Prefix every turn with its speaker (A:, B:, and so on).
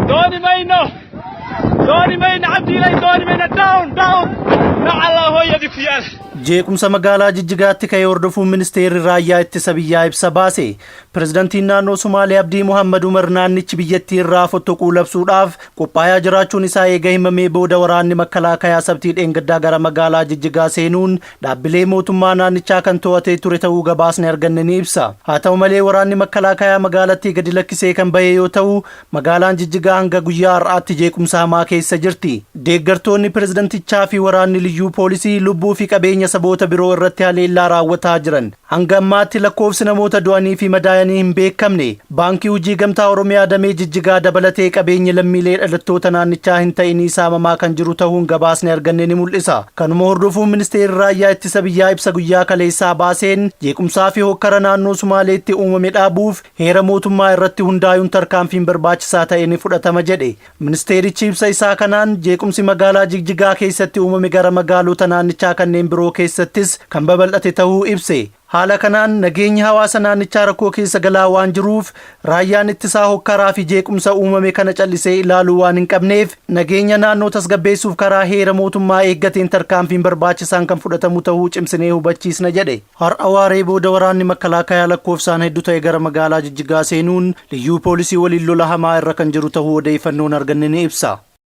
A: Dooni mayno, dooni mayno, Cabdi Ilay dooni mayno. Down, down, nacalaa hooyadii ku yaal.
B: Jeequmsa magaalaa Jijjigaatti ka'e hordofuun ministeerri raayyaa ittisa biyyaa ibsa baase. Pirezidantiin naannoo Sumaalee Abdii Muhammad Umar naannichi biyyattii irraa fottoquu labsuudhaaf qophaayaa jiraachuun isaa eega himamee booda, waraanni makkalaakayaa Sabtii dheengaddaa gara magaalaa Jijjigaa seenuun dhaabbilee mootummaa naannichaa kan to'atee ture ta'uu gabaasni arganne ni ibsa. Haa ta'u malee, waraanni makkalaakayaa magaalattii gadi lakkisee kan bahe yoo ta'u, magaalaan Jijjigaa hanga guyyaa har'aatti jeequmsa hamaa keessa jirti. Deeggartoonni pirezidantichaa fi waraanni liyyuu poolisii lubbuu fi qabeenya saboota biroo irratti haleellaa raawwataa jiran. Hanga ammaatti lakkoofsi namoota du'anii fi madaayanii hin beekamne. Baankii Hojii Gamtaa Oromiyaa damee Jijjigaa dabalatee qabeenya lammiilee dhalattoota naannichaa hin ta'inii saamamaa kan jiru ta'uun gabaasni arganne ni mul'isa. Kanuma hordofuun ministeerri raayyaa ittisa biyyaa ibsa guyyaa kaleessaa baaseen, jeequmsaa fi hokkara naannoo Sumaaleetti uumame dhaabuuf heera mootummaa irratti hundaa'uun tarkaanfiin barbaachisaa ta'e ni fudhatama jedhe. Ministeerichi ibsa isaa kanaan, jeequmsi magaalaa Jigjigaa keessatti uumame gara magaalota naannichaa kanneen biroo keessattis kan babal'ate ta'uu ibse. Haala kanaan nageenyi hawaasa naannichaa rakkoo keessa galaa waan jiruuf, raayyaan ittisaa hokkaraa fi jeequmsa uumame kana callisee ilaaluu waan hin qabneef, nageenya naannoo tasgabbeessuuf karaa heera mootummaa eeggateen tarkaanfiin barbaachisaan kan fudhatamu ta'uu cimsinee hubachiisna jedhe. Har'a waaree booda waraanni makkalaakayaa lakkoofsaan hedduu ta'e gara magaalaa Jijjigaa seenuun liyyuu poolisii waliin lola hamaa irra kan jiru ta'uu odeeffannoon arganne ni ibsa.